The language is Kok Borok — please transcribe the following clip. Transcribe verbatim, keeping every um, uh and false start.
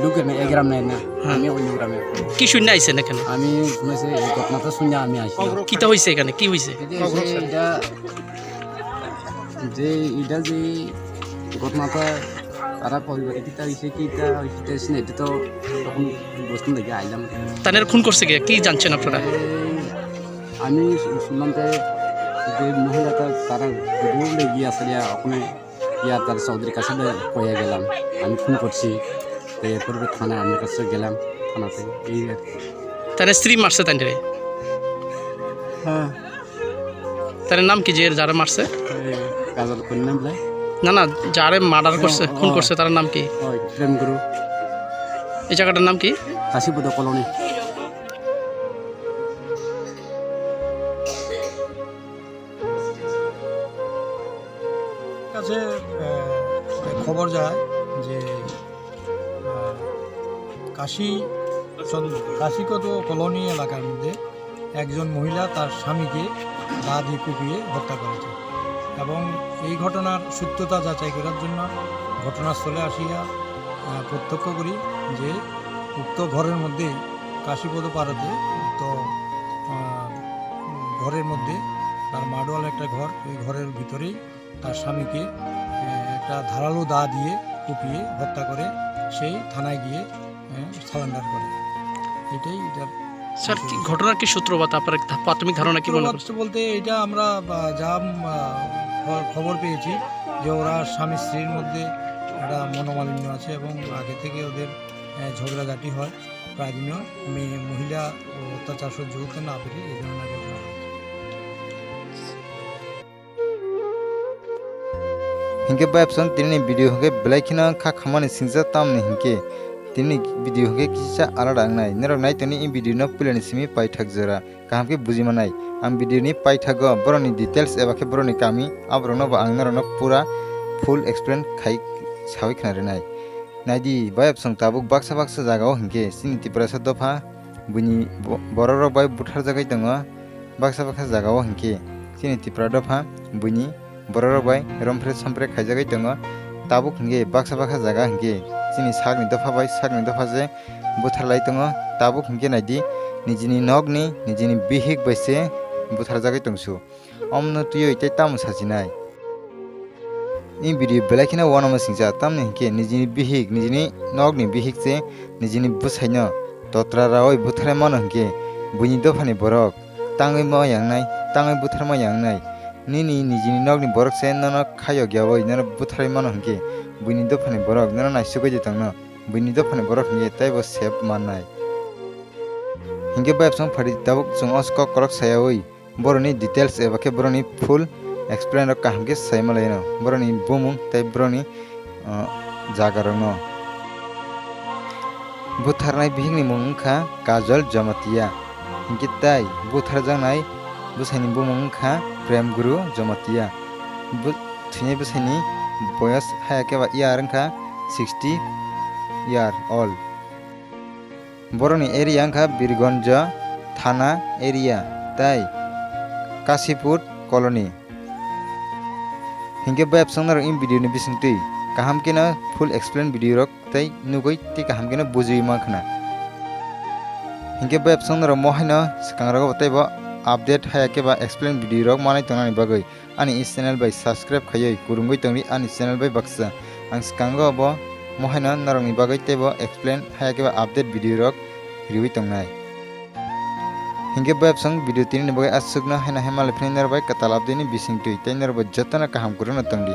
লোক এমনি এ গ্রাম নেয় না, হ্যাঁ। আমি অন্য গ্রামে। কি শুনে আইছেন এখানে? আমি শুনেছি এই ঘটনাটা শুনে আমি আসি। কিতা হয়েছে এখানে? কি হয়েছে? এই যে, এই যে এটা, যে এটা যে ঘটনাটা তারা পরিবারে কিতা হয়েছে, কিতা হয়েছে, এটা শুনে এটা তো তখন বসতে লেগে আইলাম। তাদের খুন করছে কে? কি জানছেন আপনারা? এই আমি শু-, শুনলাম যে, যে মহিলাটা তারা দৌড়ে গিয়ে আসলে ওখানে ইয়ার তার চৌধুরীর কাছে কয়ে গেলাম, আমি ফোন করছি, তো এরপরে থানায় আমার কাছে গেলাম, থানাতে এই আর কি। তার স্ত্রী মারছে তাই রে? হ্যাঁ। তার নাম কি যে যারা মারছে? এই কাজল কন্যা বলে। না, না, যারে মার্ডার ও, করছে, খুন ও। করছে, তার নাম কি? ওই প্রেম গুরু। এই জায়গাটার নাম কি? কাশীপদ কলোনি। কাছে, আহ, খবর যায় যে, আহ, কাশী চন্দ্র, কাশীপদ কলোনি এলাকার মধ্যে একজন মহিলা তার স্বামীকে দা দিয়ে কুপিয়ে হত্যা করেছে এবং এই ঘটনার সত্যতা যাচাই করার জন্য ঘটনাস্থলে আসিয়া, আহ, প্রত্যক্ষ করি যে উক্ত ঘরের মধ্যে কাশীপদ পাড়াতে উক্ত, আহ, ঘরের মধ্যে তার মাডোয়াল একটা ঘর, ওই ঘরের ভিতরেই তার স্বামীকে, আহ, একটা ধারালো দা দিয়ে কুপিয়ে হত্যা করে সেই থানায় গিয়ে, আহ, সারেন্ডার করে। এটাই এটার স্যার, কি ঘটনার কি সূত্রপাত? আপনার ধা-, প্রাথমিক ধারণা কি মনে করছেন? সূত্রপাত বলতে এটা আমরা, আহ, যা, আহ, খ-, খবর পেয়েছি যে ওরা স্বামী স্ত্রীর মধ্যে একটা মনোমালিন্য আছে এবং আগে থেকে ওদের, আহ, ঝগড়াঝাটি হয়। প্রায় দিনও মেয়ে, মহিলা ও অত্যাচার সহ্য করতে না পেরে এই ধরনের ঘটনা ঘটে। Hinkhe bayapsong tini ni video hinkhe belai kheno kha khamani singsa tamni hinkhe tini ni video hinkhe kisa alada wngnai. Norok nai tongni i video no puilani simi paithak jora kaham khe buji manai. Ang video ni paithago borokni details eba khe borokni kami aborokno bo ang norokno pura full explain khai sawi khna rinai. Naidi, bayapsong tabuk baksa baksa jagao hinkhe chini Tiprasa dopha buini bo-, bororok bai butharjagwi tongo. Baksa baksa jagao hinkhe chini Tipra dopha buini bororok bai romphre somphre khaijagwi tongo. Tabuk hinkhe baksa baksa jaga hinkhe chini sakni dopha bai sakni dopha se butharlai tongo. Tabuk hinkhe naidi, nijini nokni, nijini bihik bai se butharjagwi tongsu. Omono twiwi tei tamo sachinai? I video belai kheno uanama singcha, tamni hinkhe nijini bihik, nijini nokni bihik se nijini bwsaino totra raui butharwi mano hinkhe buini dophani borok tangwi ma yangnai, tangwi butharma yangnai. Nini nijini nokni borok se nono khayok yaui nono butharwi mano hinkhe buini dophani borok nono naisugwi de tongno, buini dophani borok hinkhe teibo sep mannai. Hinkhe bayapsong phadi tabuk chwng o kok kolok sayaui borokni details eba khe borokni full explain rok kaham khe sai malaino, borokni bumung tei borokni, ah, jaga rokno. Butharnai bihikni mung wngkha Kajol Jamatia, hinkhe tai butharjaknai bwsaini bumung wngkha Prem Guru Jamatia. Bu-, thwinai bwsaini boyos haya khe ba year wngkha sixty year old. Borokni area wngkha Birgonjo Thana area tei Kasipur Colony. Hinkhe bayapsong norok in video ni bisingtwi kaham kheno full explain video rok tei nugwi tei kaham kheno bujui mankha na. Hinkhe bayapsong norok mo haino swkangrogo teibo update haya khe ba explain video rok manwi tongnani bagwi ani channel bai subscribe khaiwi kwrwngwi tongdi ani channel bai baksa. Ang swkango bo mo haino norokni bagwi teibo explain haya khe ba update video rok riwi tongnai. Hinkhe bayapsong video tini ni bagwi aswkno haino hai malai phini norok bai kwtal update ni bisingtwi tei norok bai jotono kaham kwrwngno tongdi.